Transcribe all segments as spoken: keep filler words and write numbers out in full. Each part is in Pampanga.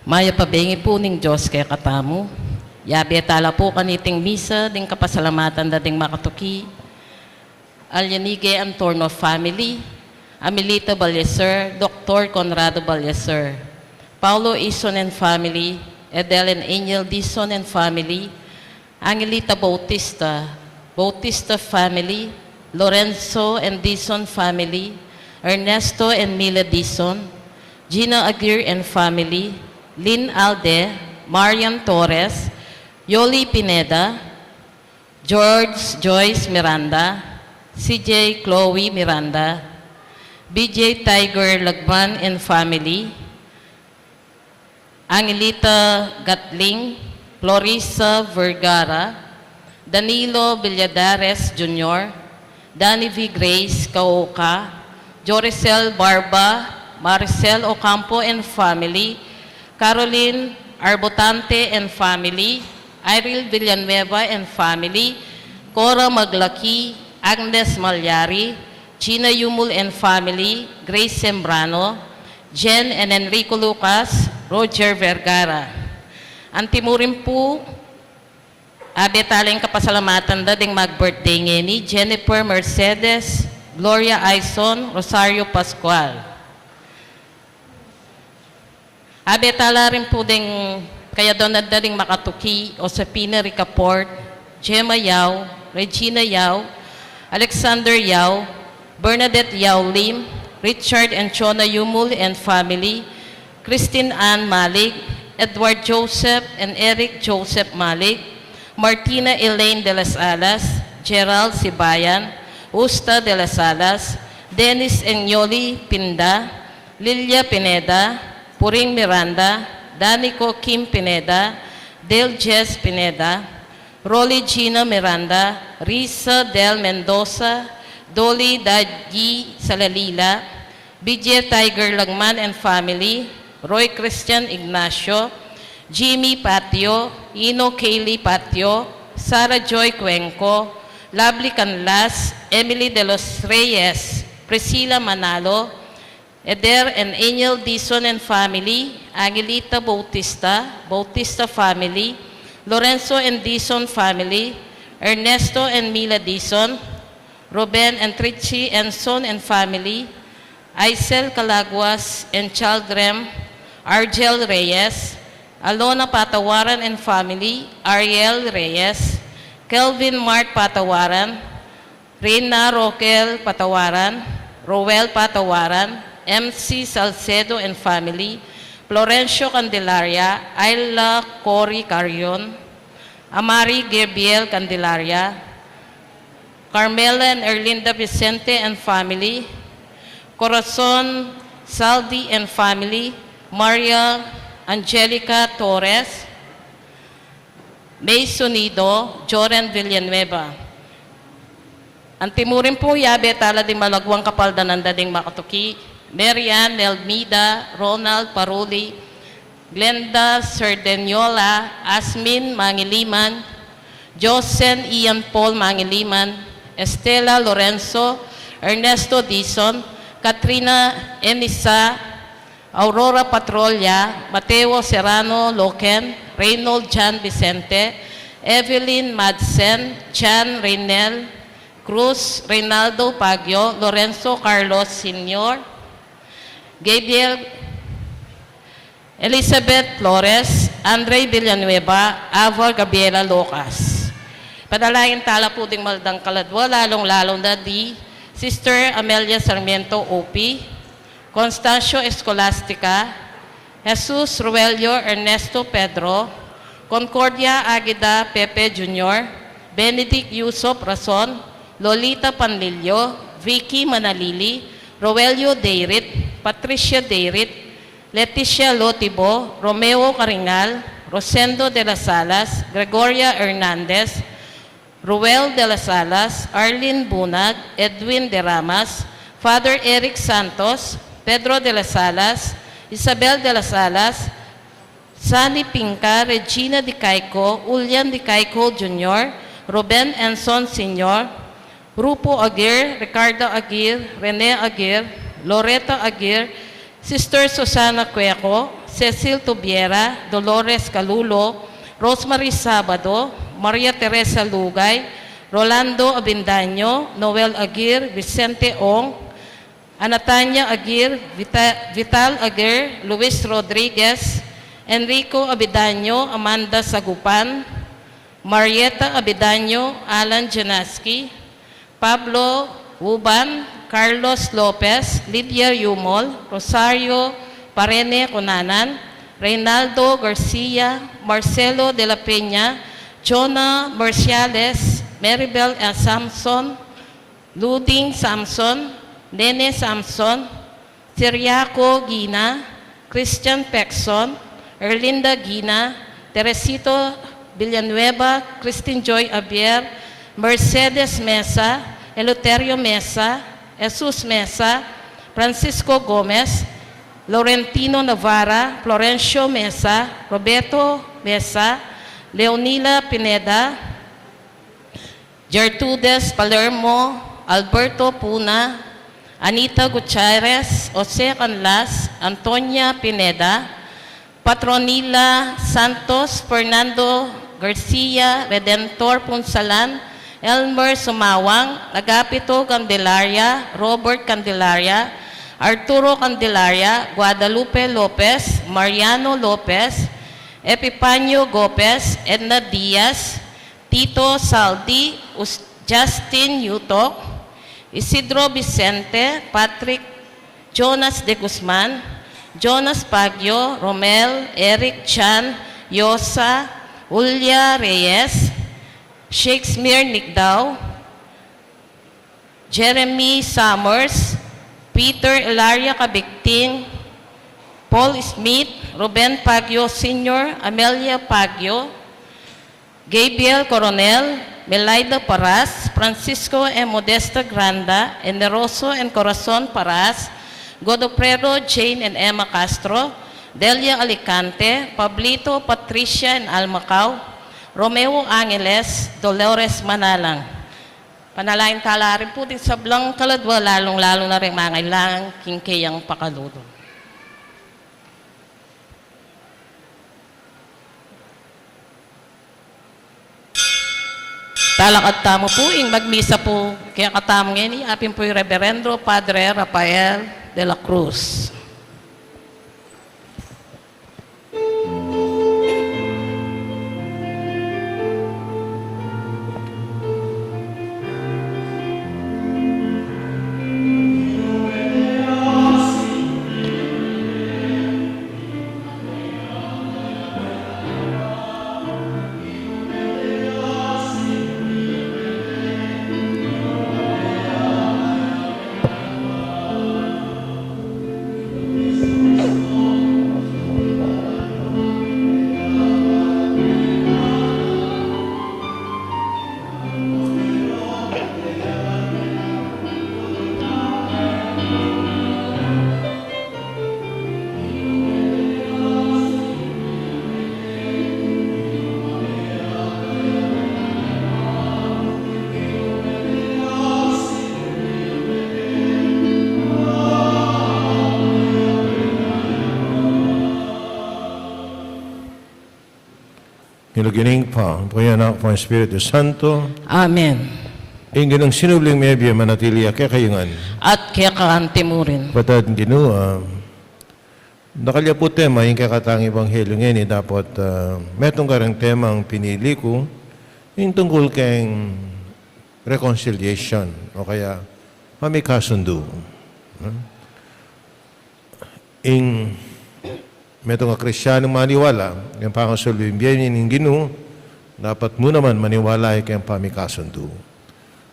Mayap a bengi pu ning Dios kekatamu. Yabe tala pu kaniting misa ding kapasalamatan da ding makatuki. Alyanige Antorno family, Amelita Ballester, Doktor Conrado Ballester, Paulo Ison and family, Edel and Angel Dizon and family, Angelita Bautista, Bautista family, Lorenzo and Dizon family, Ernesto and Mila Dizon, Gina Aguirre and family, Lynn Alde, Marian Torres, Yoli Pineda, George Joyce Miranda, C J Chloe Miranda, B J Tiger Lagman and family, Angelita Gatling, Florissa Vergara, Danilo Villadares Junior, Danny V Grace Cauca, Joricel Barba, Maricel Ocampo and family, Caroline Arbutante and family, Iril Villanueva and family, Cora Maglaki, Agnes Malyari, Gina Yumul and family, Grace Sembrano, Jen and Enrico Lucas, Roger Vergara. Antimurin pu, abe tala ing kapasalamatan da ding mag-birthday ngeni, Jennifer Mercedes, Gloria Aison, Rosario Pascual. Abe tala rin pu ding kayadwanan da ding makatuki, Josefina Ricaport, Gemma Yao, Regina Yao, Alexander Yao, Bernadette Yao Lim, Richard and Chona Yumul and family, Christine Ann Malig, Edward Joseph and Eric Joseph Malig, Martina Elaine de las Alas, Gerald Sibayan, Usta de las Alas, Dennis and Yoli Pinda, Lilia Pineda, Puring Miranda, Danico Kim Pineda, Del Jess Pineda, Rolly Gina Miranda, Risa Del Mendoza, Dolly Dagi Salalila, B J Tiger Lagman and family, Roy Christian Ignacio, Jimmy Patio, Ino Kaylee Patio, Sarah Joy Cuenco, Lovely Canlas, Emily de los Reyes, Priscilla Manalo, Eder and Angel Dizon and family, Angelita Bautista, Bautista family, Lorenzo and Dizon family, Ernesto and Mila Dizon, Ruben and Trixie Enson and family, Aisel Calaguas and children, Argel Reyes, Alona Patawaran and family, Ariel Reyes, Kelvin Mart Patawaran, Rina Roquel Patawaran, Roel Patawaran, M C Salcedo and family, Florencio Candelaria, Ayla Cory Carrion, Amari Gabriel Candelaria, Carmela and Erlinda Vicente and family, Corazon Saldi and family, Maria Angelica Torres, May Sonido, Joren Villanueva. Antimurin pu, yabe tala ding malagwang kapaldanan da ding makatuki, Mary Ann Nelmida, Ronald Paruli, Glenda Serdeniola, Asmin Mangiliman, Josen Ian Paul Mangiliman, Estela Lorenzo, Ernesto Dizon, Katrina Enisa, Aurora Patrolla, Mateo Serrano Loken, Reynold John Vicente, Evelyn Madsen, Jan Reynel Cruz, Reynaldo Pagio, Lorenzo Carlos Senior, Gabriel Elizabeth Flores, Andre Villanueva, Ava Gabriela Locas. Padalain tala pu ding maldang kaladwa, lalung-lalu na di Sister Amelia Sarmiento Upi, Constancio Escolastica, Jesus Ruelio Ernesto Pedro, Concordia Agueda Pepe Junior, Benedict Yusop Rason, Lolita Panlilio, Vicky Manalili, Roelio Deirit, Patricia Deirit, Leticia Lotibo, Romeo Caringal, Rosendo de las Alas, Gregoria Hernandez, Ruel de las Alas, Arlene Bunag, Edwin de Ramas, Father Eric Santos, Pedro de las Alas, Isabel de las Alas, Sani Pinca, Regina Di Caico, Ulian Di Caico Junior, Ruben Enson Senior, Rupo Aguirre, Ricardo Aguirre, Rene Aguirre, Loretta Aguirre, Sister Susana Cueco, Cecil Tubiera, Dolores Calulo, Rosemary Sabado, Maria Teresa Lugay, Rolando Avendaño, Noel Aguirre, Vicente Ong, Anatania Aguirre, Vita-, Vital Aguirre, Luis Rodriguez, Enrico Avendaño, Amanda Sagupan, Marieta Avendaño, Alan Janaski, Pablo Uban, Carlos Lopez, Lydia Yumol, Rosario Parene Cunanan, Reynaldo Garcia, Marcelo de la Peña, Jonah Marciales, Maribel L. Samson, Luding Samson, Nene Samson, Ciriaco Gina, Christian Pexon, Erlinda Gina, Teresito Villanueva, Christine Joy Javier, Mercedes Mesa, Eleuterio Mesa, Jesus Mesa, Francisco Gomez, Laurentino Navarra, Florencio Mesa, Roberto Mesa, Leonila Pineda, Gertrudes Palermo, Alberto Puna, Anita Gutierrez, Jose Canlas, Antonia Pineda, Patronila Santos, Fernando Garcia, Redentor Punsalan, Elmer Sumawang, Agapito Candelaria, Robert Candelaria, Arturo Candelaria, Guadalupe Lopez, Mariano Lopez, Epifanio Gopez, Edna Diaz, Tito Saldi, Us-, Justin Yutok, Isidro Vicente, Patrick, Jonas de Guzman, Jonas Baguio, Romel, Eric Chan, Yosa, Julia Reyes, Shakespeare Nicdao, Jeremy Summers, Peter Ilaria Cabicting, Paul Smith, Ruben Baguio Senior, Amelia Baguio, Gabriel Coronel, Melaida Paras, Francisco M. Modesta Granda, Eneroso and Corazon Paras, Godofredo, Jane and Emma Castro, Delia Alicante, Pablito, Patricia and Alma Cao, Romeo Angeles, Dolores Manalang. Panalangin tala rin pu ding sablang kaladwa, lalung-lalu na ring mangailangan king keyang pakalulu. Talakad tamu pu ing magmisa pu kekatamu ngeni, apin pu i Reverendo Padre Rafael de la Cruz. King lagyu ning Ibpa, ampo ning Anak, ampo ning Espiritu Santo. Amen. Ing Ginung sinubling mebie manatili ya kekayu ngan. At keka anti mu rin. Kapatad king Ginu, ah, dakal ya pu tema ing kekatang ebanghelyu ngeni, dapot, ah, metung kareng temang pinili ku, ing tungkul keng reconciliation, o kaya pamikasundu. Hmm? Ing metung a Kristianong maniwala keng pangasulung bie ning Ginu, dapat mu naman maniwala ya keng pamikasundu.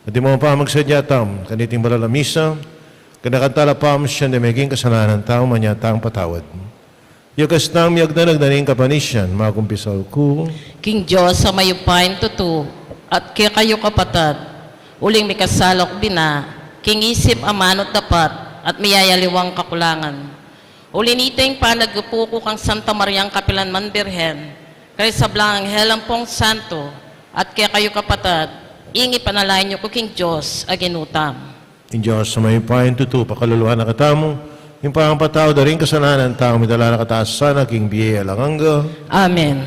At ing mapamagsaya tamu kaniting banal a misa, kanakan tala pamusyang deng meging kasalanan tamu, manyatang patawad. Yakas tang miyagdanag na ning kapanisian, makumpisal ku king Dios a mayupayang tutu, at kekayu kapatad, uling mikasala ku bina king isip, amanu at dapat, at miyayaliwang kakulangan. Uli nita ing panagpupu ku kang Santa Mariang kapilan man Birhen, karing sablang anghel ampong santo, at kekayu kapatad, ing ipanalangin yu ku king Dios a Ginu tamu. Ing Dios a mayupayang tutu pakaluluan na katamu, Ing pangapatawad da ring kasalanan tang mitala na kataas sana king bie alang angga. Amen.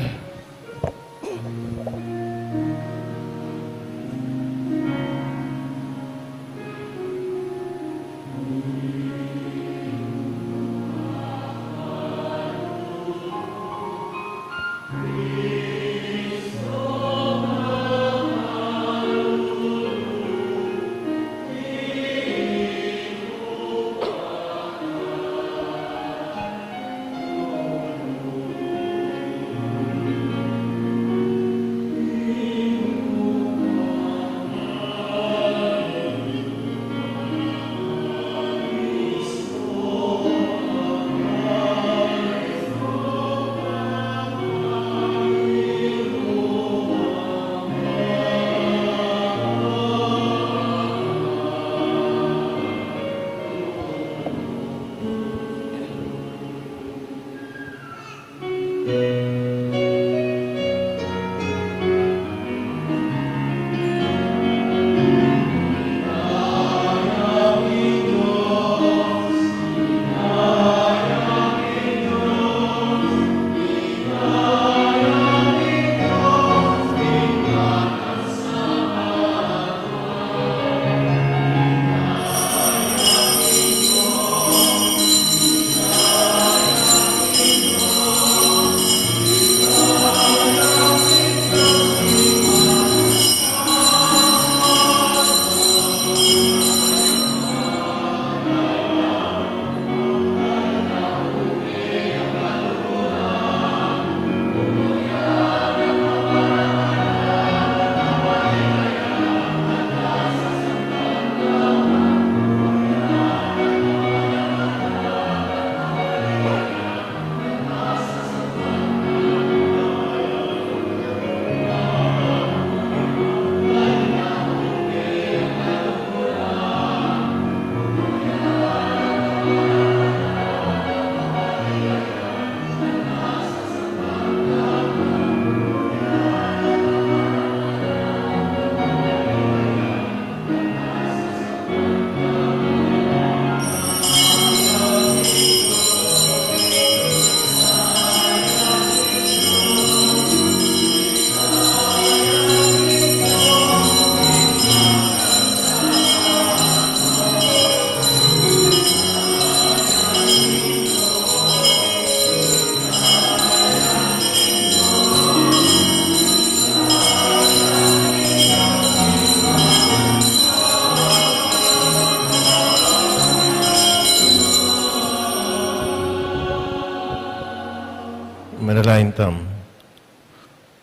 Manalangin tamu.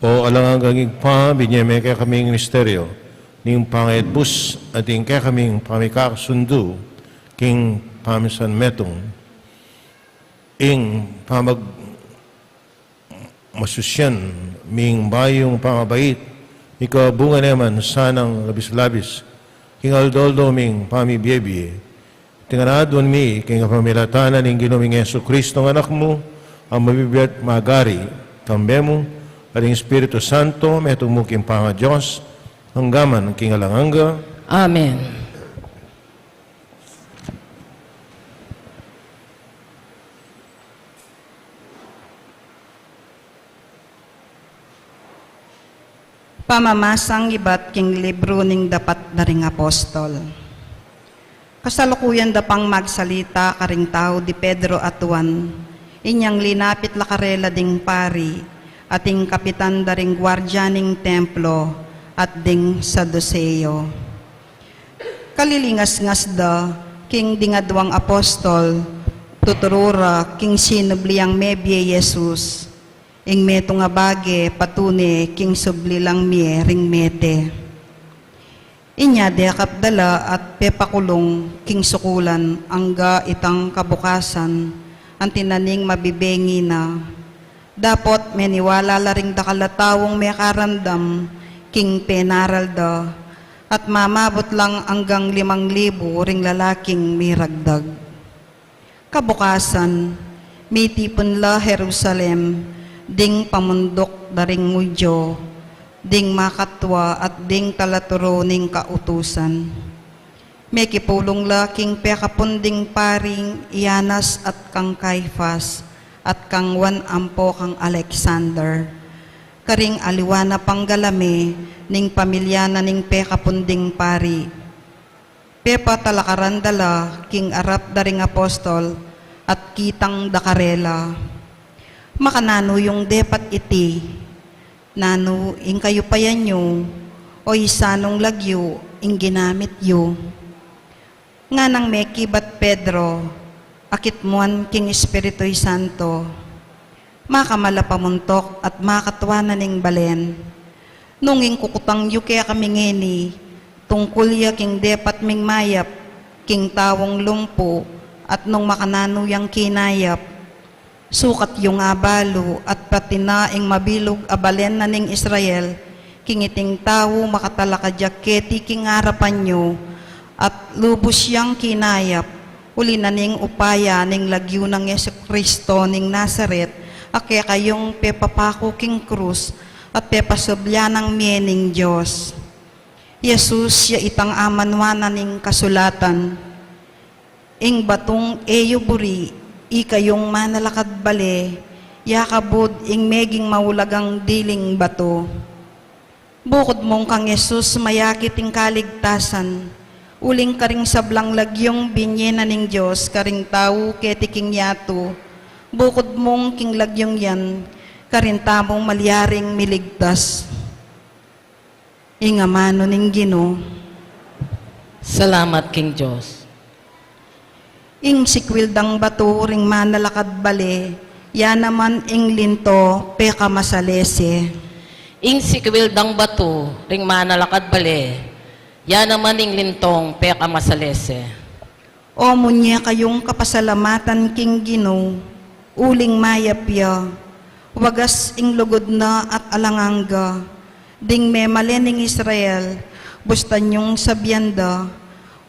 O alang anggang Ibpa, binie me kekaming misteryo ning pangaibus at ing kekaming pamikakasundu king pamisan metung. Ing pamag masusyan ming bayung pamabait, ikabunga ne man sanang labis-labis king aldo-aldo ming pamibie-bie. Iti ngan aduan mi king kapamilatan ning Ginu ming Jesucristo, a Anak mu, a mabibie at magari, kambe mu, at ing Espiritu Santo, metung mu king pangaDios, angga man king alang angga. Amen. Pamamasang ibat king libru ning Dapat da ring Apostol. Kasalukuyan da pang magsalita karing tau di Pedro at Juan, inyang linapit la karela ding pari, at ing kapitan da ring guardia ning templo, at ding Saduseo. Kalilingasngas da king ding aduang apostol, tuturu ra king sinubli yang mebie i Jesus. Ing metung a bage patune king subli lang mie ring mete. Inya dekap da la at pepakulung king sukulan angga itang kabukasan, anti na ning mabibengi na. Dapot meniwala la ring dakal a taung mekaramdam king penaral da, at mamabut lang anggang limang libu ring lalaking miragdag. Kabukasan, mitipun la Jerusalem ding pamunduk da ring Judio, ding makatua at ding talaturu ning kautusan. Mekipulung la king pekapunding paring i Anas at kang Caifas, at kang Juan ampo kang Alexander, karing aliwa na panggalame ning pamilya na ning pekapunding pari. Pepatalakaran da la king arap da ring apostol, at kitang da karela, "Makananu yung depat iti? Nanu ing kayupayan yu, o isanung lagyu ing ginamit yu?" Nganang mekibat Pedro, akit muan king Espiritu Santo, "Makamala pamuntuk at makatua na ning balen. Nung ing kukutang yu kekami ngeni, tungkul ya king depat ming mayap king taung lumpu, at nung makananu yang kinayap, sukat yung abalu at pati na ing mabilug a balen na ning Israel, king iting tau makatalakad ya keti king arapan yu, at lubus yang kinayap, uli na ning upaya ning lagyu nang Jesucristo ning Nazaret, a kekayung pepapaku king krus, at pepasubli nang mie ning Dios." Jesus ya itang amanuan na ning kasulatan, "Ing batung e yu buri, ikayung manalakad bale, ya kabud ing meging maulagang diling batu." Bukud mung kang Jesus mayakit ing kaligtasan, uling karing sablang lagyung binye na ning Dios karing tau keti king yatu, bukud mung king lagyung yan, karin tamung malyaring miligtas. Ing amanu ning Ginu. Salamat king Dios. Ing sikwil dang batu ring manalakad bale, ya naman ing linto pekamasalese. Ing sikwil dang batu ring manalakad bale, ya naman ing lintong pekamasalese. O munye kayung kapasalamatan king Ginu, uling mayap ya, wagas ing lugud na at alang angga. Ding memalen ning Israel, bustan yung sabian da,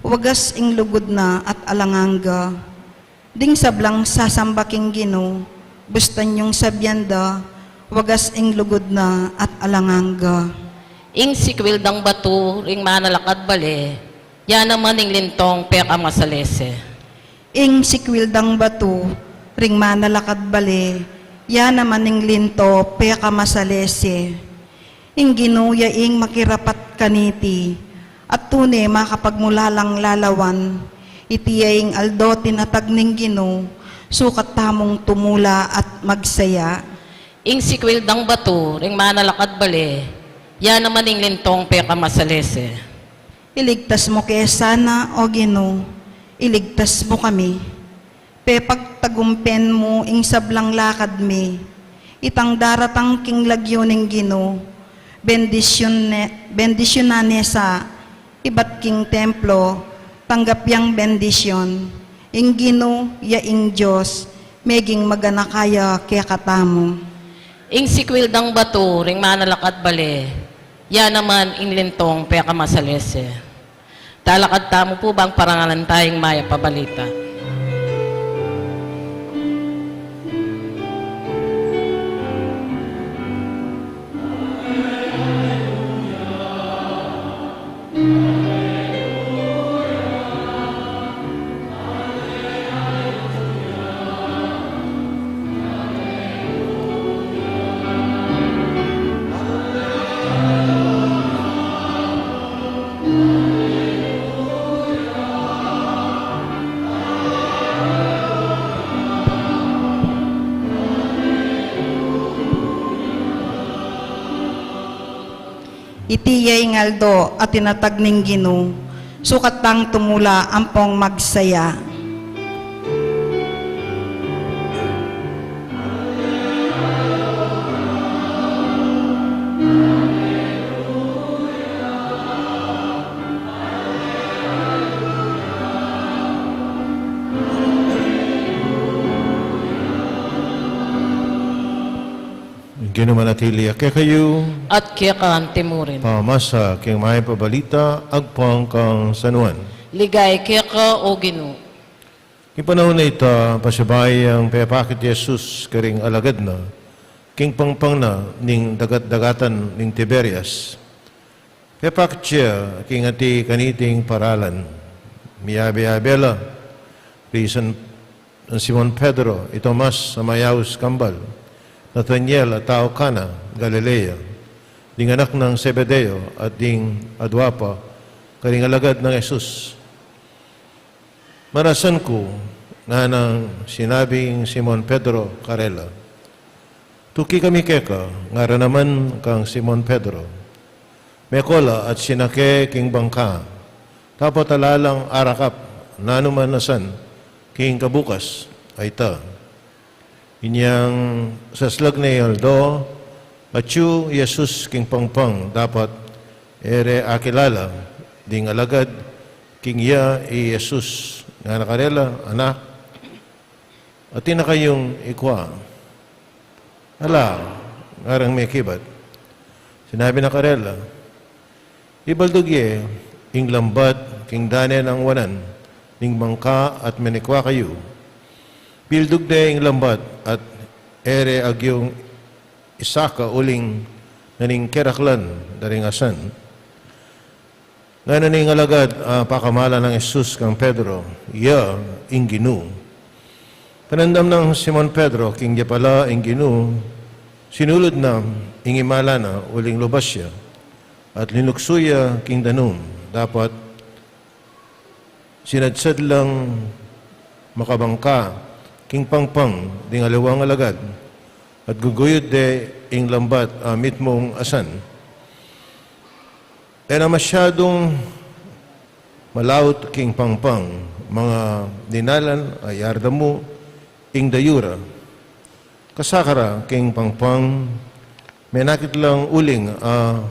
wagas ing lugud na at alang angga. Ding sablang sasamba king Ginu, bustan yung sabian da, wagas ing lugud na at alang angga. Ing sikwil dang batu ring manalakad bale, ya naman ing lintong pekamasalese. Ing sikwil dang batu ring manalakad bale, ya naman ing linto pekamasalese. Ing Ginu ya ing makirapat kaniti, at tune makapagmulalang lalawan. Iti ya ing aldo tinatag ning Ginu, sukat tamung tumula at magsaya. Ing sikwil dang batu ring manalakad bale, ya naman ing lintong pekamasalese. Iligtas mu ke sana, O Ginu, iligtas mu kami. Pepagtagumpen mu ing sablang lakad mi. Itang daratang king lagyu ning Ginu, bendisyun ne, bendisyunan ne sa ibat king templo, tanggap yang bendisyun. Ing Ginu ya ing Dios, meging maganaka ya kekatamu. Ing sikwil dang batu ring manalakad bale, ya naman ing lintong pekamasalese. Talakad tamu pu bang parangalan taya ing mayap a balita. Iti ya ing aldo a tinatag ning Ginu, sukat tang tumula ampong magsaya. Ing Ginu manatili ya kekayu. At keka anti mu rin. Pamasa king mayap a balita agpang kang San Juan. Ligaya keka, O Ginu. King panaun a ita, pasibayu yang pepakit i Jesus karing alagad na king pampang na ning dagat-dagatan ning Tiberias. Pepakit ya king ati kaniting paralan. miyabe-yabe la ri San, Simon Pedro, i Tomas a mayaus kambal, Nataniel a tau Cana, Galilea, ding anak nang Zebedeo, at ding adua pa karing alagad nang Jesus. Marasan ku, nganang sinabi nang Simon Pedro karela, tuki kami keka. Ngara naman kang Simon Pedro, meko la at sinake king bangka, dapot ala lang arakap nanu man a san king kabukas a ita. Inyang saslag ne ing aldo, atyu i Jesus king pangpang, dapot e re akilala ding alagad king iya i Jesus. Ngana karela, anak, atin na kayung ikua? Ala, ngarang mekibat. Sinabi na karela, ibaldug ye ing lambat king dane nang wanan ning bangka at menikua kayu. Bildug de ing lambat at e re agyung isaka uling na ning keraklan da ring asan. Ngana ning alagad a pakamalan nang Jesus kang Pedro, iya ing Ginu. Panandam nang Simon Pedro king ya pala ing Ginu, sinulud na ing imala na uling lubas ya at linuksu ya king danum. Dapot sinadsad lang makabangka king pangpang ding aliwang alagad at guguyud de ing lambat a mitmung asan. E na masyadung malaut king pangpang, manga dinalan a yarda mu ing dayu ra. Kasakara king pangpang, menakit lang uling a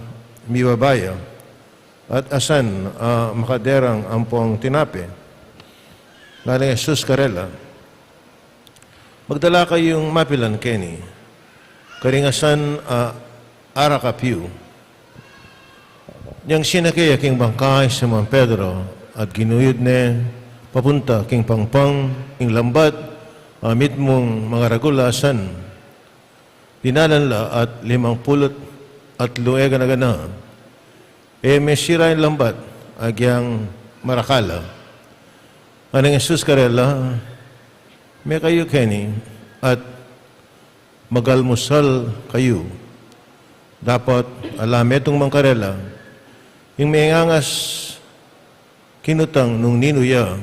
mibaba ya at asan a makaderang ampong tinape. Ngana nang Jesus karela, magdala kayung mapilan keni karing asan a arakap yu. Inyang sinake ya king bangka i Simon Pedro at ginuyud ne papunta king pangpang ing lambat a mitmung mangaragul a asan. Dinalan la at limang pulu't atlu e gana-gana. E mesira ing lambat agyang marakala. Ngana nang Jesus karela, mekayu keni at magalmusal kayu. Dapot ala metung man karela ing mengangas kinutang nung ninu ya,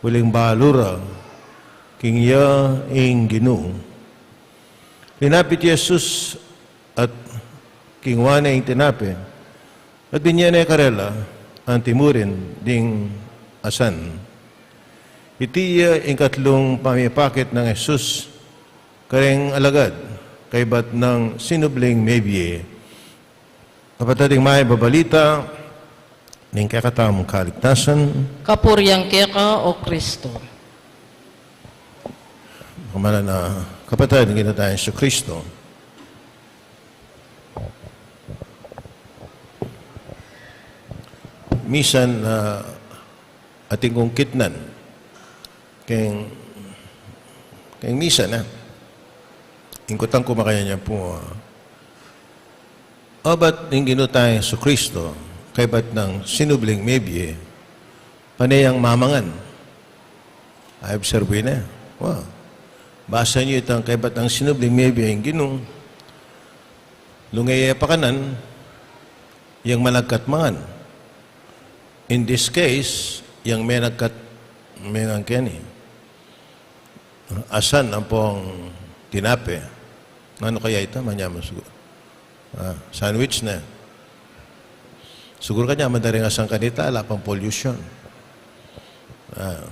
uling balu ra king iya ing Ginu. Linapit i Jesus at kinua ne ing tinape at binie ne karela anti murin ding asan. Iti ya ing katlung pamipakit nang Jesus kareng alagad kaybat nang sinubling mebie. Kapatad, ing mayap a balita ning kekatamung kaligtasan. Kapurian keka, O Kristo. Kamalan a kapatad ning Ginu tang Jesu Kristo. Misan, ah, atin kung kitnan keng, keng misa na. Ing kutang ku makanyan pu, ah, obat ning Ginu tang Jesu Kristo kaybat nang sinubling mebie, pane yang mamangan? Ay, obserbu yu ne. Wa. Basa yu itang kaybat nang sinubling mebie ing Ginu, lungeye pakanan yang managkat mangan. In this case, yang menagkat mengan keni, asan ampong tinape. Nanu kaya ita? Manyaman sugur. Ah, sandwich ne. Sugur kanyaman da ring asan kanita, ala pang pollution. Ah.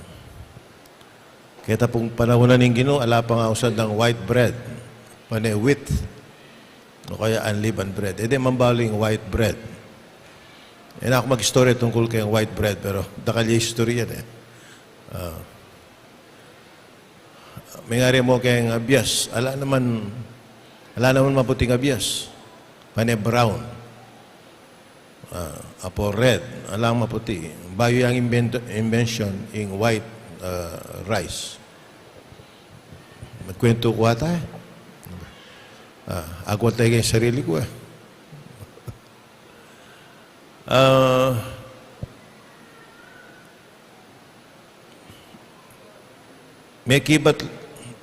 Keta pung panaun na ning Ginu, ala pang ausad dang white bread, pane wheat, o kaya unleavened bread. E de mambalu ing white bread. E na ku mag-istorya tungkul keng white bread, pero dakal ya istorya ne. Ah. Mengari mu keng abias, ala naman, ala naman maputing abias, pane brown. Ah, apo red, alang maputi. Bayu yang invento-, invention ing white, ah, rice. Magkwento ku ata, eh. Ah, agwat tayo keng sarili ku, eh. Ah, Mekibat,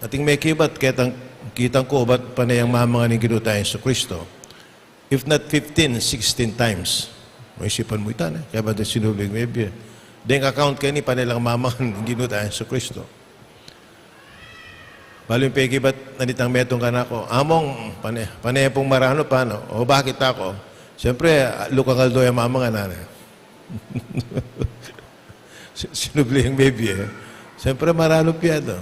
ating mekibat, ketang, kitang ku, bat pane yang mamangan ing Ginu tang Jesucristo. If not fifteen, sixteen times. Maisipan mu ita, ne? Kaya ba sinubling mebie? Deng account keni, pane lang mamangan ing Ginu tang Jesucristo. Balu ing pekibat na nitang metung kanaku, "Among, pane, pane pung maranup, ano?" "O, bakit?" Aku, "Siyempre, lukang aldo yang mamangan, ano?" Si-, sinubling mebie. Siyempre, maranup ya, no?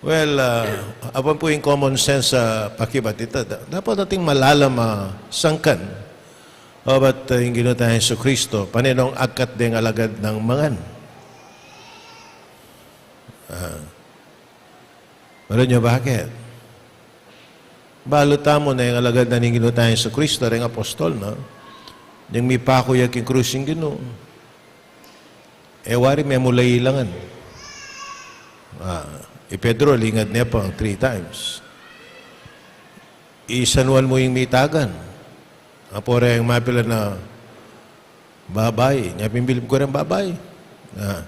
Well, ah, apan pu ing common sense a pakibat ita, da-, dapat ating malalam a sangkan. O, bat, ah, ing Ginu tang Jesucristo, pane nong agkat deng alagad nang mangan. Ah. Balu yu bakit? Balu tamu na ing alagad na ning Ginu tang Jesucristo, deng apostol na, deng mipaku ya king krus ing Ginu, e wari memula ilangan. Ah, i Pedro, lingad ne pang three times. I San Juan mu ing mitagan. Apo reng mapilan a babai, nya pin bilib ku reng babai. Ah.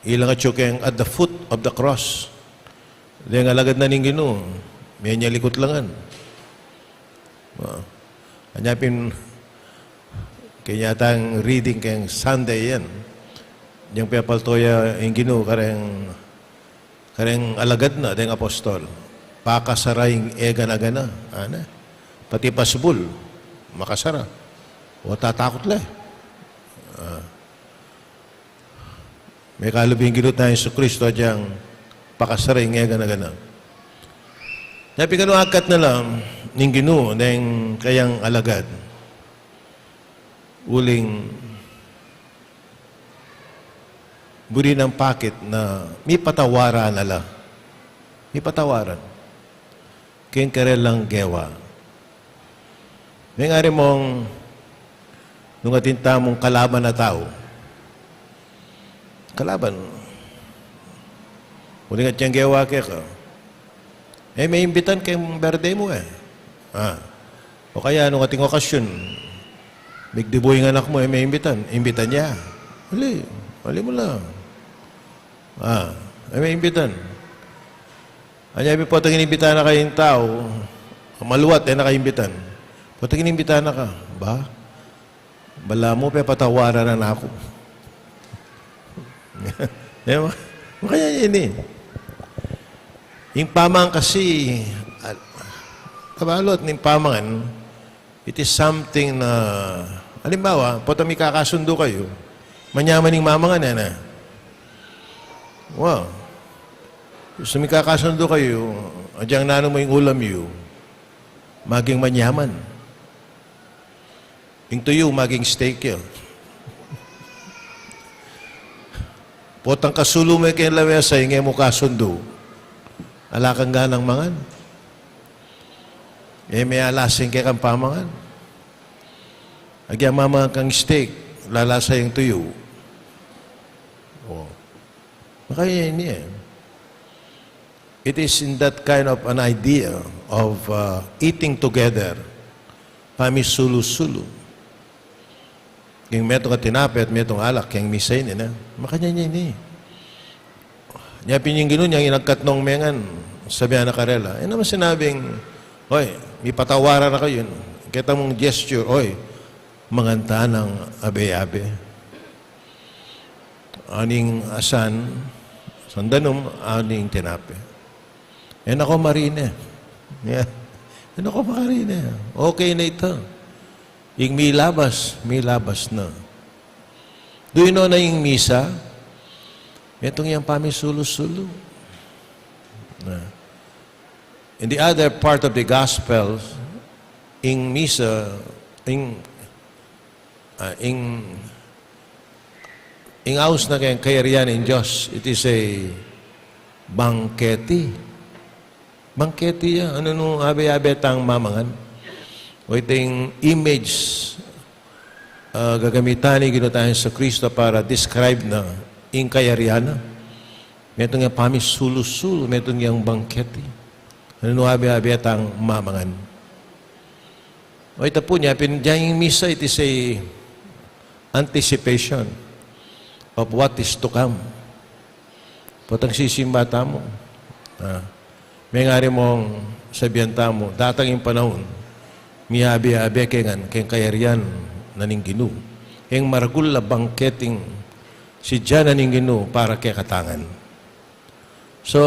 Ilangat yu keng at the foot of the cross. Deng alagad na ning Ginu, menyalikut langan. Ah. Nya pin, keng yatang reading keng Sunday yan. Yang pepalto ya ing Ginu kareng kareng alagad na, deng apostol, pakasara ing egana-gana, ana. Pati pasbul, makasara. O tatakut la. Ah. Mekalubi ing Ginu tang Jesucristo, agyang pakasara ing egana-gana. Nya pin kanu agkat na la ning Ginu deng kayang alagad. Uling buri nang pakit na mipatawaran na la. Mipatawaran. Keng karelang gewa. Mengari mong nung atin tamung kalaban a tau. Kalaban. Uling agyang gewa keka. E me imbitan keng birthday mu, e. Ah. O kaya nung atin ing okasyun, migdibu ing anak mu, e me imbitan. Imbitan ya. Ali, ali mu la. Ah, e me imbitan. Anya pin potang inimbitan na ka ing tau, maluat, e na ka imbitan. Potang inimbitan na ka, ba? Balamu pepatawaran na naku. E, ma-, makanyan ini. Ing pamangan kasi, a-, kabalut ning pamangan, it is something na, alimbawa, potang mikakasundu kayu, manyaman ing mamangan, e na? Wow. So mikakasundu kayu, agyang nanu mu ing ulam yu, maging manyaman. Ing tuyu, maging steak ya. Potang kasulu me keng lamesa, ing e mu kasundu, ala kang ganang mangan. E me alasa ing kekang pamangan. Agyang mamangan kang steak, lalasa ing tuyu. O. Makanyan ini, e. It is in that kind of an idea of, uh, eating together, pamisulu-sulu. King metung a tinape at metung a alak, keng misa ini, ne? Makanyan ini. Nya pin ing Ginu, ing agkat nong mengan, sabian na karela. E naman sinabing, "Oy, mipatawaran na kayu." Keta mung gesture, "Oy, mangan ta nang abe-abe." Aning asan, asan danum, aning tinape. E na ko marine. Yeah. E na ko makarine. Okay na ita. Ing milabas, milabas na. Do you know na ing misa, metung yang pamisulu-sulu? Na. In the other part of the Gospels, ing misa, ing, ah, ing, ing aus na keng kayarian ning Dios, it is a bangketi. Bangketi ya, anu nu abe-abe tang mamangan. O ita ing image, ah, gagamitan ning Ginu tang Jesucristo para describe na ing kayarian na. Metung yang pamisulu-sulu, metung yang bangketi. Anu nu abe-abe tang mamangan. O ita pu, nya pin, ing misa, it is a anticipation of what is to come. Potang sisimba tamu. Ah, mengari mong sabian tamu, datang ing panaun, miyabe-yabe ke ngan king kayarian na ning Ginu. Ing maragul a bangketing sidya na ning Ginu para kekatangan. So,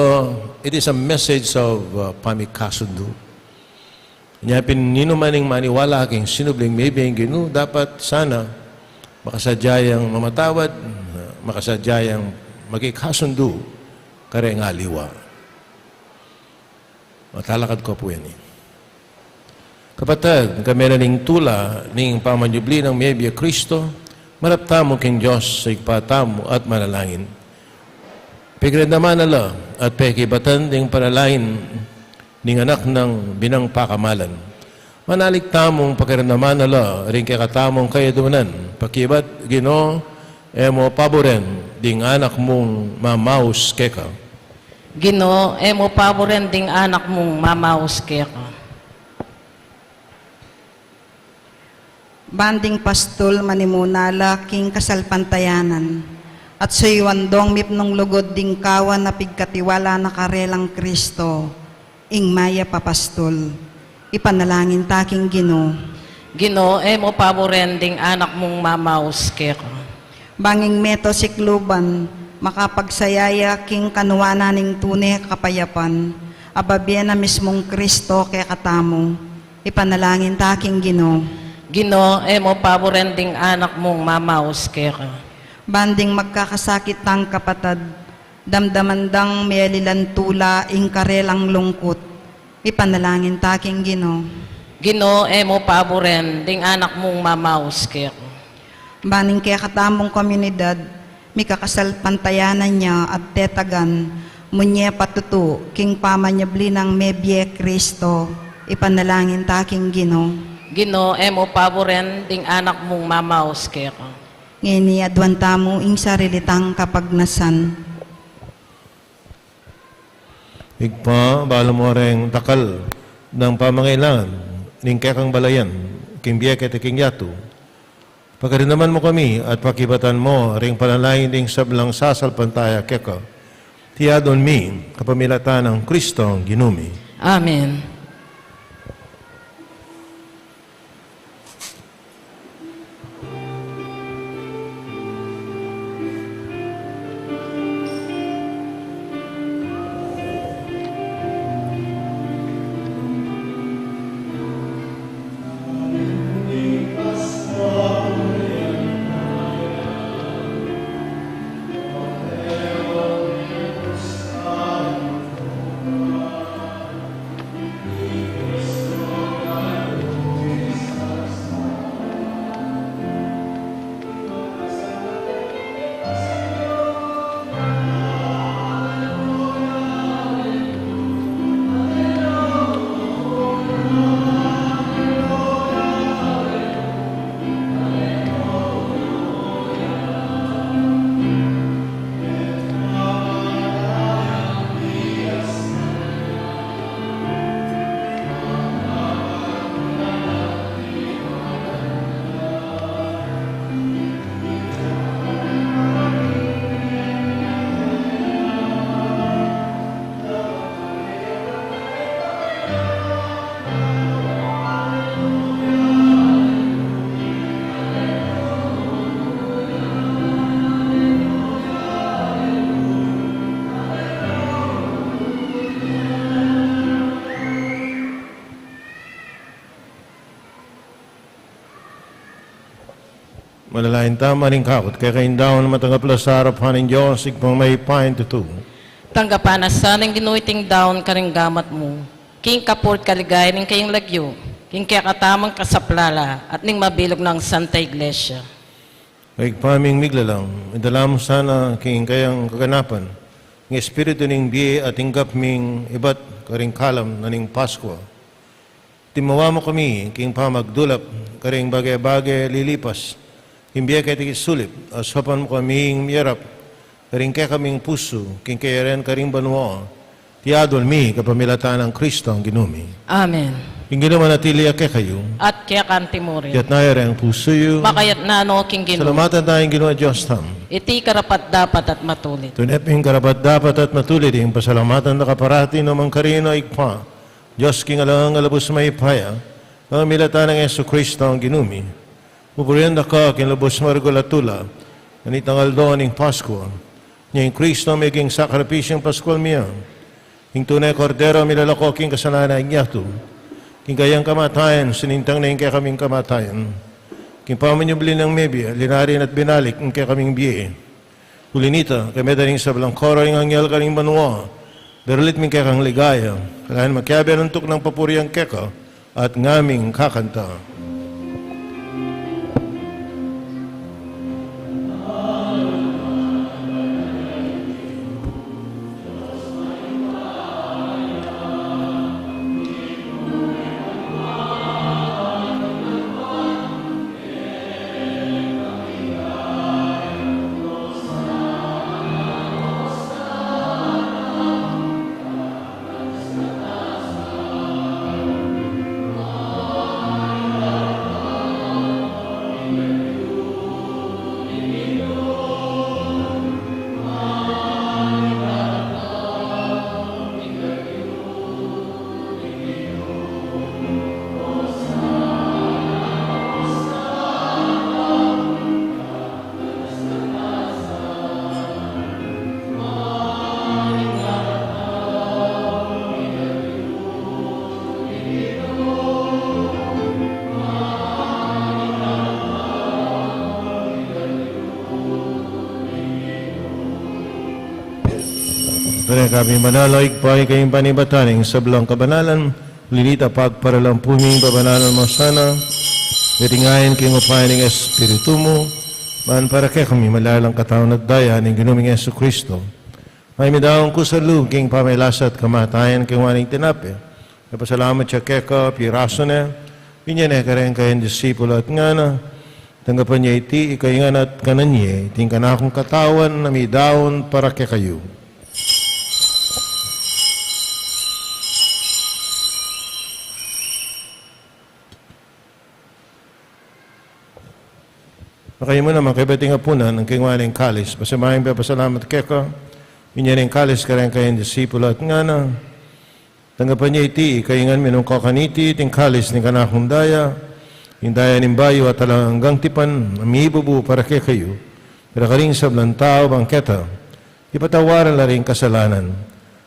it is a message of, uh, pamikasundu. Nya pin, ninuman ing maniwala king sinubling mebie ing Ginu, dapat sana makasadya yang mamatawad, makasadya yang makikasundu kareng aliwa. Matalakad ko pu ini. Kapatad, kami na ning tula ning pamanyubli nang mebie Kristo, marap tamu king Dios a Ibpa tamu at manalangin. Pakiramdaman na la at pekibatan ding panalangin ning Anak nang binang pakamalan. Manalig tamung pakiramdaman na la ring kekatamung kayadunan, pakibat, Ginu, e mu paburen ding Anak mung mamaus keka. Ginu, e mu paburen ding Anak mung mamaus keka. Ban ding pastul manimuna la king kasalpantayanan, at suyuan dong mipnung lugud ding kawan a pigkatiwala na karelang Kristo, ing mayap a pastul. Ipanalangin ta king Ginu. Ginu, e mu paburen ding Anak mung mamaus keka. Bang ing meto sikluban, makapagsaya ya king kanuanan ning tune kapayapan, a babie na mismung Kristo kekatamu. Ipanalangin ta king Ginu. Ginu, e mu paburen ding Anak mung mamaus keka. Ban ding magkakasakit tang kapatad, damdaman dang melilan tula ing karelang lungkut. Ipanalangin ta king Ginu. Ginu, e mu paburen ding Anak mung mamaus keka. Ban ing kekatamung komunidad, mikakasalpantayanan ya at tetagan, munye patutu king pamanyubli nang mebie Kristo. Ipanalangin ta king Ginu. Ginu, e mu paburen ding Anak mung mamaus keka. Ngeni aduan tamu ing sarili tang kapagnasan. Ibpa, balu mu reng takal nang pamangailangan ning kekang balayan, king bie keti king yatu. Pakiramdaman mu kami at pakibatan mu ring panalangin ding sablang sasalpantaya keka. Iti adwan mi kapamilatan nang Kristong Ginu mi. Amen. Manalangin tamu. Ing kakut keka ing daun, matanggap la sa arapan ning Dios Ibpang mayupayang tutu. Tanggapan na sa ning Ginu iting daun karing gamat mu, king kapurian at kaligayan ning kayang lagyu, king kekatamung kasaplalan at ning mabilug nang Santa Iglesia. Ibpa ming miglalang, idala mu sana king kayang kaganapan ing espiritu ning bie at tinggap ming ibat karing kalam na ning Paskwa. Timawa mu kami king pamagdulap karing bage-bage lilipas king bie keti king sulip, at saupan mu kaming miyarap karing kekaming pusu king kayarian karing banua. Iti adwan mi kapamilatan nang Kristong Ginu mi. Amen. Ing Ginu manatili ya kekayu. At keka mu rin. Iyatas yu ring pusu yu. Makaiyatas no king Ginu. Salamatan taya ing Ginung Dios tamu. Iti karapat-dapat at matulid. Tune pin karapat-dapat at matulid ing pasalamatan da ka parati nung karin, O Ibpa, Dios king alang angga, lubus mayupaya, pamilatan nang Jesucristo a Ginu mi. Pupurian da ka king lubus maragul a tula, nganang aldo ning Paskua. Inya ing Kristo meging sakripisyung Paskual mi, ing tune Kordero milalako king kasalanan ning yatu. King kayang kamatayan, sinintang ne ing kekaming kamatayan. King pamanyubli nang mebie, linarin at binalik ing kekaming bie. Uli nita, kambe da ring sablang koro ning anghel karing banua, berlit mi ing kekang ligaya, kayabe nung tuknang papurian keka, at ngaming kakanta. Tune kami manalangin, Ibpa, ika ing panibatan ning sablang kabanalan, uli nita pagparalampu mi ing pabanalan mu sana, king ain king upaya ning Espiritu mu, ban para kekami malalang katawan at daya ning Ginu ming Jesucristo. Ay midaun ku sa lub king pamagkasakit at kamatayan king kekang tinape. Mipasalamat ya keka, pirasu ne, binie ne kareng kayang disipulu at ngana: Tanggapan ye iti ikayu ngan at kanan ye, iti ing kanakung katawan a midaun para kekayu. Makayabe naman kayabe king apunan, ing kekang kalis, pasibayu mipapasalamat keka, binie ne ing kalis kareng kayang disipulu at ngana: Tanggapan ye iti ikayu ngan, minum kayu kaniti, iti ing kalis ning kanakung daya, ing daya ning bayu at alang anggang tipan, a mibubu para kekayu, para karing sablang tau, bang keta ipatawad la ring kasalanan.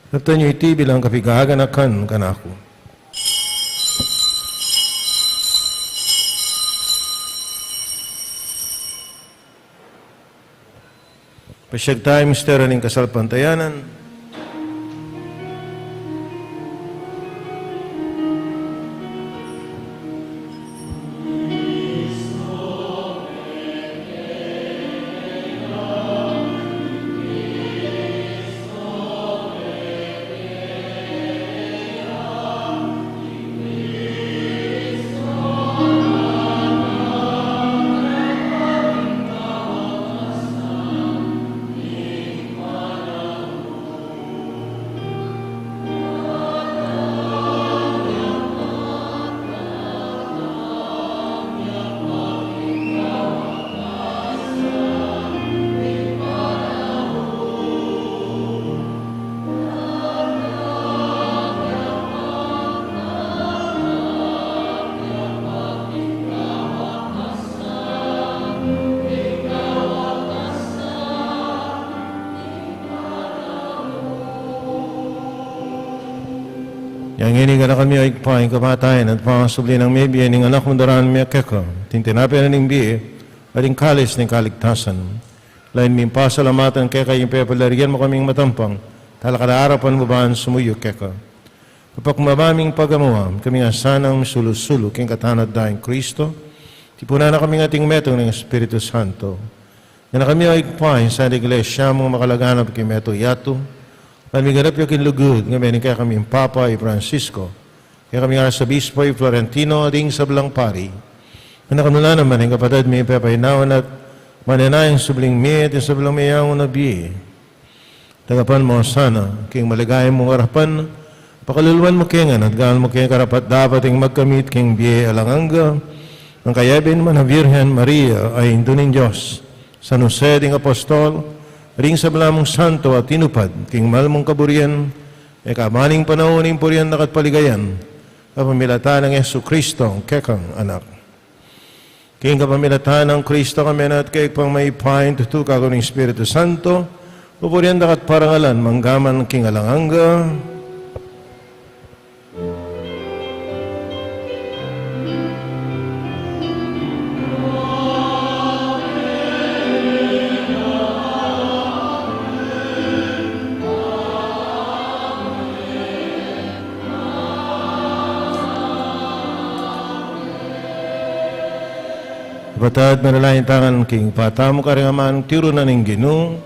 Daptan yu iti bilang kapaganakan kanaku. Pasiag taya king misteryu ning kasalpantayanan. Inya ngeni, ganakan mi, O Ibpa, ing kamatayan at pangasubli nang mebie ning Anak mung daraun mi keka, iti ing tinape na ning bie, at ing kalis ning kaligtasan. Lalu ming pasalamatan keka ing pepalarian mu kaming matampang, talakad king arapan mu ban sumuyu keka. Kapag mamaming pagamuan, kami ngan sanang misulu-sulu king katawan at daya nang Kristo, tipunan na kaming ating metung ning Espiritu Santo. Ganakan mi, O Ibpa, ing Santa Iglesia mung makalaganap king metung yatu, ban miganap ya king lugud, ngeni king kekaming Papa i Francisco, kekaming Arsobispo i Florentino, ding sablang pari. Ganakan mu la naman ing kapatad ming pepaynawan at manenayang subling mie, ding sablang meangu na bie. Tanggapan mu la sana king maligaya mung arapan, Pakaluluan mu ke ngan at gawan mu ke karapat-dapat ing magkamit king bie alang angga, nang kayabe na man a Virgen Maria a Indu ning Dios, San Jose ding Apostol, ring sabla mung santo a tinupad king mal mung kaburian, e kabaning panaun ing purian daka at paligayan, kapamilatan nang Jesucristo a kekang Anak. King kapamilatan nang Cristo, kami na at kekang mayupaya ing tutu, kayabe ning Espiritu Santo, pupurian daka at parangalan manggaman king alang angga. Kapatad, manalangin tamu king patamu karing amanung tiru na ning Ginu.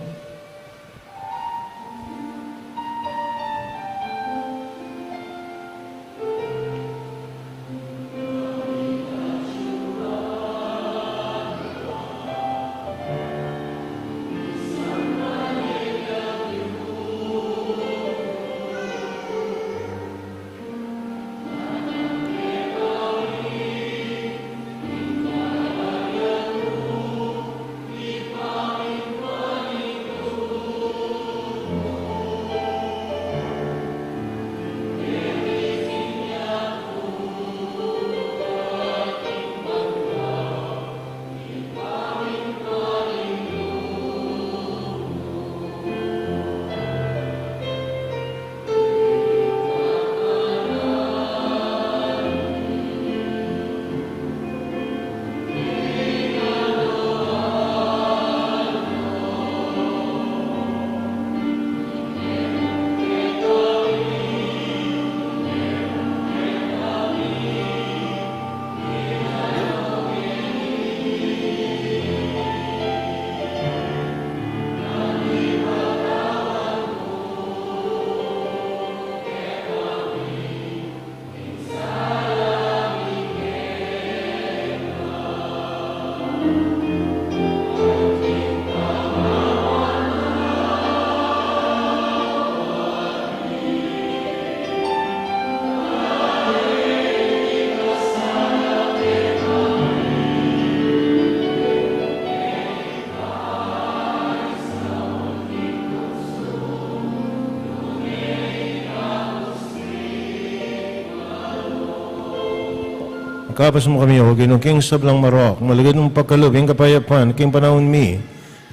Ikabus mu kami, O Ginu, king sablang marok, malugud mung pagkalub ing kapayapan king panaun mi,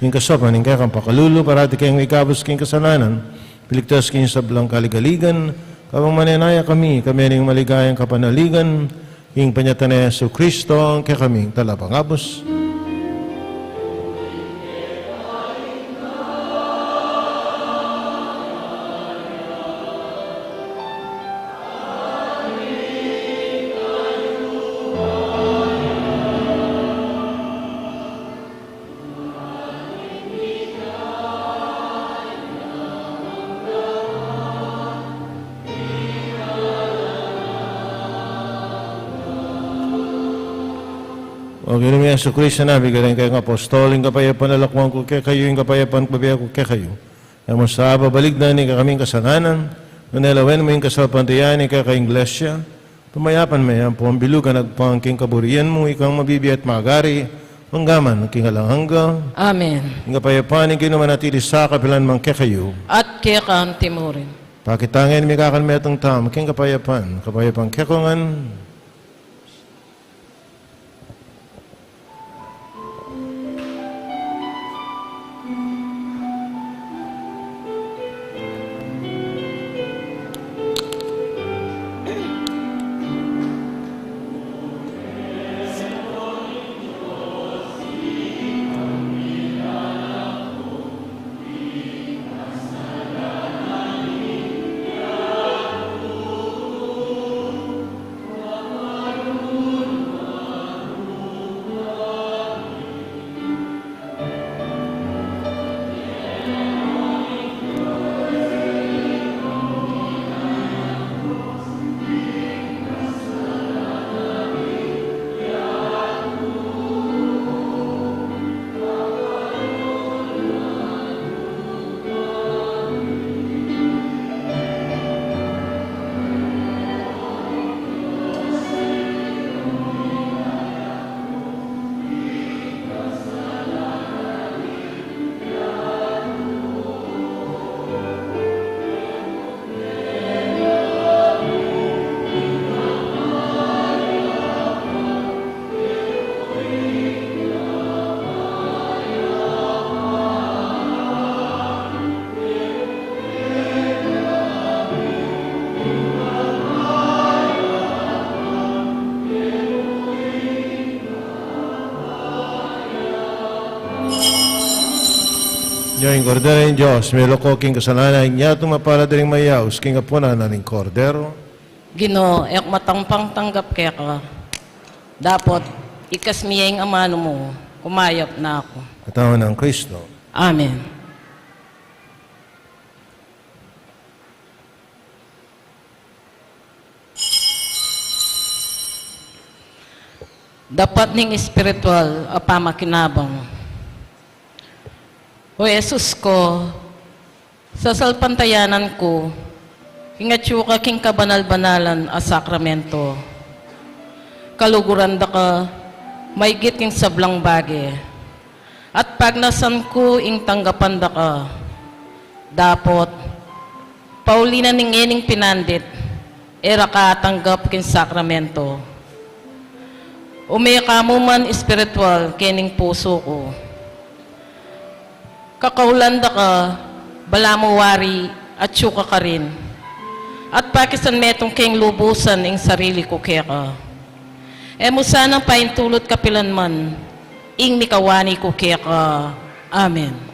king kasaupan ning kekang pakalulu, parati keng ikabus king kasalanan, piligtas king sablang kaligaligan, kabang manenaya kami, kami ning maligayang kapanaligan, king panyatang nang Jesucristo, a kekaming Talapangabus. O Ginu mi Jesucristo, a nabie king kekang apostol ing kapayapan, lakuan ku kekayu ing kapayapan ku bibie ku kekayu. E mu sa babaligdan ing kekaming kasalanan, nune lawen mu ing kasalpantayanan ning kekang Iglesia, pamayapan me ampong bilugan agpang king kaburian mu, ikang mabibie at magari manggaman king alang angga. Amen. Ing kapayapan ning Ginu manatili sa kapilan man kekayu. At keka mu rin. Pakit tang mikakan metung tamu king kapayapan, kapayapan kekongan. Nya ing Kordero ning Dios, miluko king kasalanan ning yatu, mapalad ding mayaus king apunan na ning Kordero. Ginu, e ku matampang tanggap keka, dapot ikasmu ya ing amanu mu, kumayap na ku. Katawan nang Kristo. Amen. Dapat ning espiritual a pamakinabang. O Jesus ku, sasalpantayanan ku ing atyu ka king kabanal-banalan a sakramento. Kaluguran da ka maigit king sablang bage, at pagnasan ku ing tanggapan da ka. Dapot, pauli na ning ngening pinandit, e ra ka atanggap king sakramento. Ume ka mu man espiritual kening pusu ku. Kakaulan da ka, balamu wari atyu ka karin, at pakisan metung keng lubusan ing sarili ku keka. E mu sanang paintulut kapilan man ing mikawani ku keka. Amen.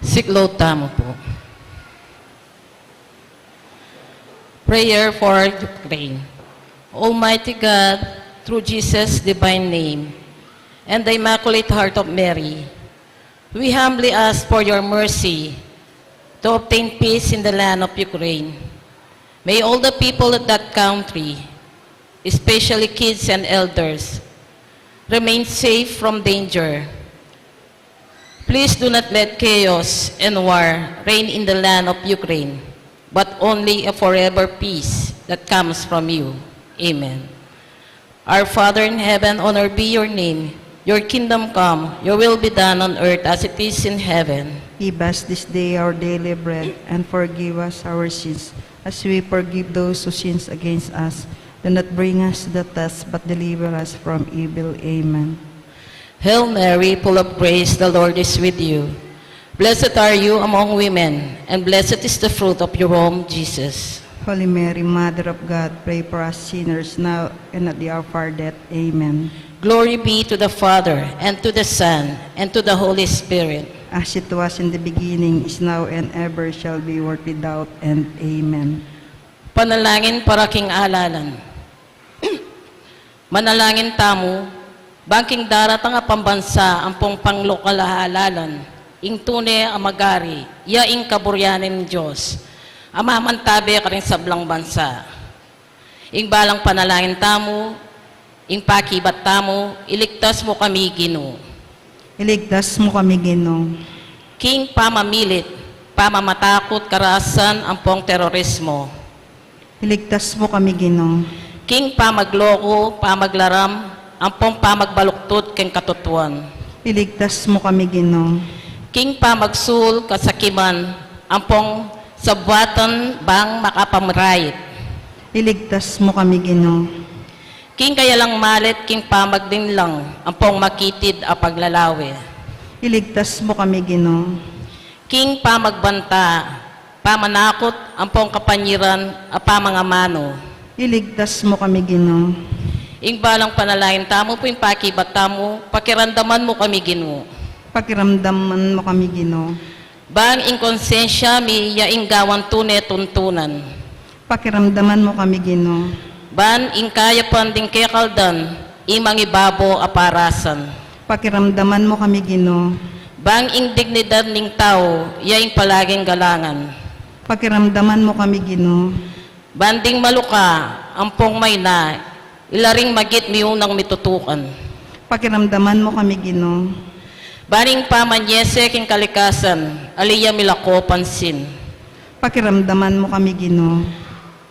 Siklaud tamu pu. Prayer for Ukraine. Almighty God, through Jesus' divine name and the Immaculate Heart of Mary, we humbly ask for your mercy to obtain peace in the land of Ukraine. May all the people of that country, especially kids and elders, remain safe from danger. Please do not let chaos and war reign in the land of Ukraine, but only a forever peace that comes from you. Amen. Our Father in heaven, honored be your name. Your kingdom come, your will be done on earth as it is in heaven. Give us this day our daily bread, and forgive us our sins, as we forgive those who sins against us. Do not bring us to the test, but deliver us from evil. Amen. Hail Mary, full of grace, the Lord is with you. Blessed are you among women, and blessed is the fruit of your womb, Jesus. Holy Mary, Mother of God, pray for us sinners now and at the hour of our death. Amen. Glory be to the Father, and to the Son, and to the Holy Spirit. As it was in the beginning, is now, and ever shall be, world without end. Amen. Panalangin para king alalan. Manalangin tamu, bang king daratang a pambansa ampong panglokal a alalan, ing tune a magari, ya ing kaburian ning Dios, a mamantabe karing sablang bansa. Ing balang panalangin tamu, ing pakibat tamu, iligtas mu kami, Ginu. Iligtas mu kami, Ginu. King pamamilit, pamamatakut, karasan, ampong terorismo. Iligtas mu kami, Ginu. King pamagloko, pamaglaram, ampong pamagbaluktot king katutuan. Iligtas mu kami, Ginu. King pamagsul, kasakiman, ampong sabwatan bang makapamarayit. Iligtas mu kami, Ginu. King kayalang malit, king pamaglinlang, ampong makitid a paglalawe. Iligtas mu kami, Ginu. King pamagbanta, pamanakut, ampong kapanyiran a pamangamanu. Iligtas mu kami, Ginu. Ing balang panalangin tamu, pu ing pakibat tamu, pakiramdaman mu kami, Ginu. Pakiramdaman mu kami, Ginu. Ban ing konsensya mi ya ing gawan tune tuntunan. Pakiramdaman mu kami, Ginu. Ban ing kayapan ding kekaldan, ing mangibabo a parasan. Pakiramdaman mu kami, Ginu. Ban ing dignidad ning tau, ya ing palaging galangan. Pakiramdaman mu kami, Ginu. Ban ding maluka, ampong mayna, ila ring magit miunang mitutukan. Pakiramdaman mu kami, Ginu. Ban ing pamanyese king kalikasan, ali ya milako pansin. Pakiramdaman mu kami, Ginu.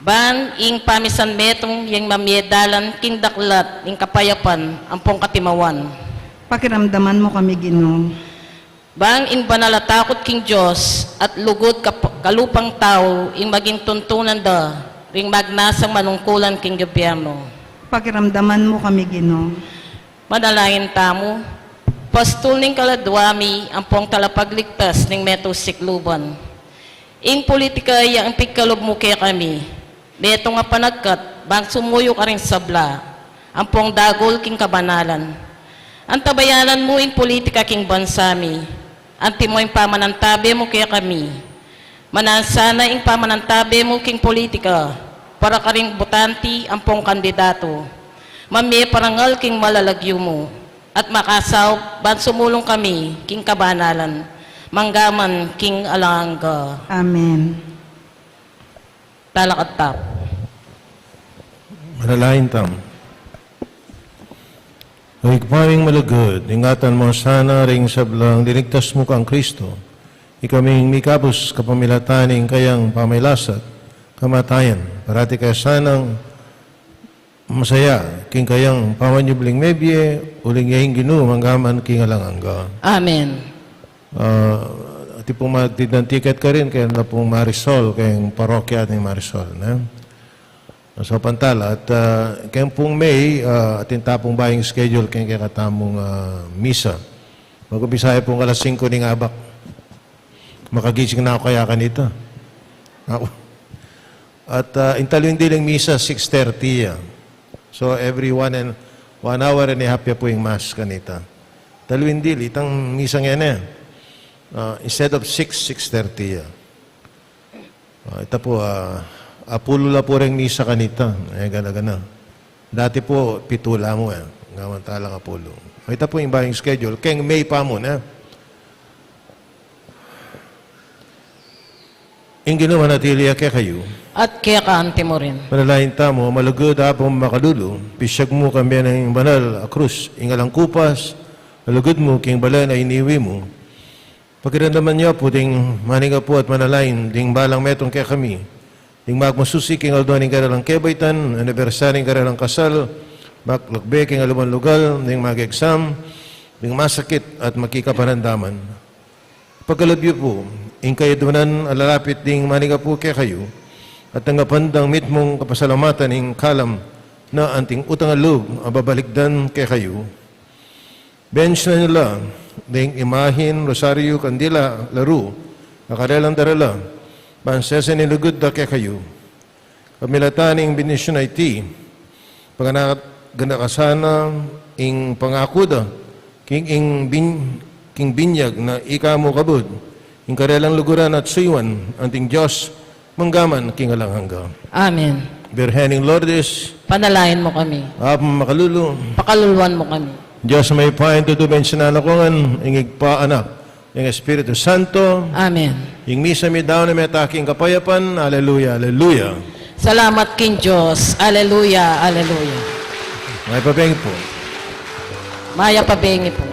Ban ing pamisan metung yang mamie dalan king daklat ning kapayapan ampong katimawan. Pakiramdaman mu kami, Ginu. Ban ing banal a takut king Dios at lugud kap-, kalupang tau ing maging tuntunan da ring magnasang manungkulan king gobyerno. Pakiramdaman mu kami, Ginu. Manalangin tamu, pastul ning kaladua mi ampong talapagligtas ning metung sikluban. Ing politika ya ing pigkalub mu kekami, metung a panagkat, bang sumuyu karing sabla, ampong dagul king kabanalan. Antabayanan mu ing politika king bansa mi, antimo ing pamanantabe mu kekami. Mananu sana ing pamanantabe mu king politika, para karing butante ampong kandidatu. Mamie parangal king malalagyu mu, at makasaup ban sumulung kami king kabanalan, manggaman king alang angga. Amen. Talakad tamu. Manalangin tamu. O Ibpa ming malugud, ingatan mu sana ring sablang liligtas mu kang Kristo. Ikaming mikabus kapamilatan ning kayang pamagkasakit, kamatayan, parati kaya sanang masaya king kayang pamanyubling mebie, uling ya ing Ginu, manggaman king alang angga. Amen. Ah, atin pung magtindang tiket karin keng Marisol, keng parokya ning Marisol, ne? So, pantala, at, ah, keng pung May, ah, atin ta pung bayung schedule keng kekatamung, ah, misa. Mag-umpisa ya pung alas singko ning abak. Makagising na ku kaya kanita. Aku. At, ah, ing talu ing diling misa, six thirty ya. So, every one and, one hour and a half ya pu ing mass kanita. Talu ing dili, itang misa ngeni. Ah, instead of six, six thirty, ah. Ah, ita pu, ah, apulu la pu reng misa kanita. Eh, gana-gana. Dati pu, pitu la mu, eh. Ngawan talang apulu. Ita pu ing bayung schedule. Keng May pa mu, eh. Ing Ginu manatili ya kekayu. At keka anti mu rin. Manalangin tamu. Malugud Apung makalulu, pisyag mu kambe ning banal a krus, ing alang kupas a lugud mu king balen a iniwi mu. Pakiramdaman yu pu ding manigapu at manalangin ding balang metung kekami, ding magmasusi king aldo ning karelang kebaitan, anibersaryu ning karelang kasal, maklakbe king aliwang lugal, ding mag-exam, ding masakit at makikapanandaman. Pagkalub yu pu ing kayadwanan a lalapit ding manigapu kekayu, at tanggapan dang mitmung kapasalamatan ing kalam na anting utang a lub a babalikdan kekayu. Bensyunan yu la ding imahin, rosaryu, kandila, laru a karelang darala, ban sese ning lugud da kekayu. Kamilatan ning bendisyun a iti, paganakan da ka sana ing pangaku da king, ing bin-, king binyag na ika mu kabud, ing karelang luguran at suyuan anting Dios, mangga man king alang angga. Amen. Birhen ning Lourdes, panalangin mu kami. Apung makalulu, pakaluluan mu kami. Dios mayupaya, tutu bensyunan na ko ngan ing Ibpa, Anak, ing Espiritu Santo. Amen. Ing misa midaun na, meta king kapayapan. Aleluya, aleluya. Salamat king Dios. Aleluya, aleluya. Mayap a bengi pu. Mayap a bengi pu.